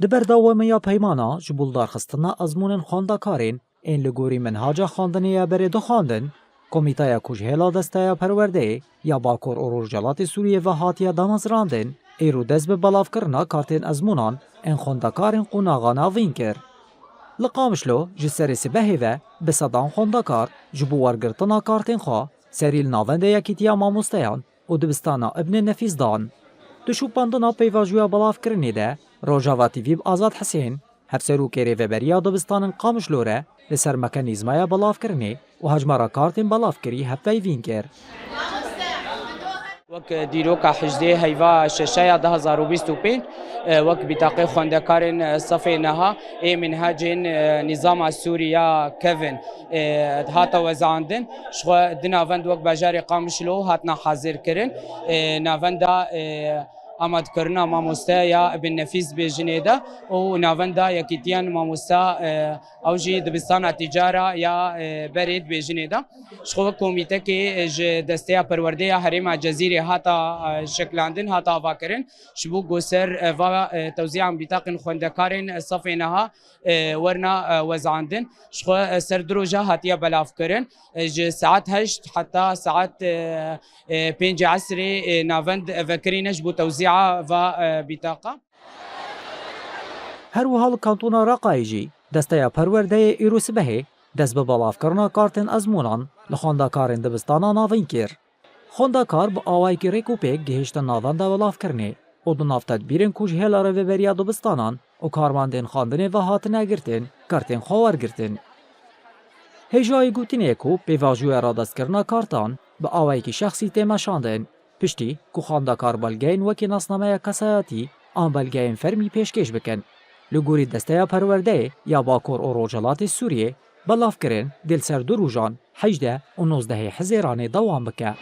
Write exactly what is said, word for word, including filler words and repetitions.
Di berdewamiya peymana ji bo lidarxistina ezmûnên xwendekarên ên li gorî minhaca xwendinê ya berê dixwendin, komîteya ku ji hêla Desteya Perwerdeyê ya Bakur û Rojhilatê Sûriyê ve hatiye damezrandin, îro dest bi belavkirina kartên ezmûnan ên xwendekarên qonaxa navîn kir. Li Qamişlo ji serê sibehê ve bi sedan xwendekar ji bo wergirtina kartên xwe serî li navendê Yekîtiya Mamosteyan û dibistana Ibnê Nefîs dan. Di şopandina pêvajoya belavkirinê de Rojava T V bi Azad Hisên, hevserokê rêveberiya dibistanên Qamişlo re li ser mekanîzmaya belavkirinê û hejmara kartên belavkirî hevpeyvîn kir. Wek dîroka hejdê heyva şeşeya du hezar û bîst û pênc, e, wek bîtaqê xwendekarên, e, sefê neha ê minhecên, e, nîzama Sûrî ya kevin, e, hate wezandin. Ji xwe di navend wek bajarê Qamişlo hatine hazirkirin. E, navenda, e, amadkirina mamoste ya Ibn Nefîs dibêjinê de û navenda Yekîtiyan Mamoste, e, ew jî dibistana tîcara ya, e, berê dibêjinê de. Ji xwe wek komîtekê, e, ji Desteya Perwerdê ya Herêma Cezîrê hata, e, şekilandin, hata avakirin. Ji bo ku ser, e, va, e, tewzîan bîtaqên xwendekarên, e, sefê neha, e, werna, e, wezandin. Ji xwe, e, ser du roja hatiye belavkirin. E, ji saet heşt heta saet, e, e, pêncê esrê, e, navend vekirîne ji bo tewzîa va, e, bîtaqa. Her wiha li Kantona Reqayê jî Desteya Perwerdeyê îro sibehê dest bi belavkirina kartên ezmûnan li xwendekarên dibistana navîn kir. Xwendekar bi awayekî rêkopêk gihiştin navenda belavkirinê û di nav tedbîrên ku ji hêla rêveberiya dibistanan û karmendên xwendinê ve hatine girtin, kartên xwe wergirtin. Hêjayî gotinê ye ku pêvajoya radestkirina kartan bi awayekî şexsî tê meşandin, piştî ku xwendekar belgeyên wekî nasnameya kesayetî an belgeyên fermî pêşkêş bikin. Li gorî Desteya Perwerdeyê ya Bakur û Rojhilatê Sûriyê, belavkirin dê li ser du rojan, hejdeh û nozdehê Hizêranê dewam bike.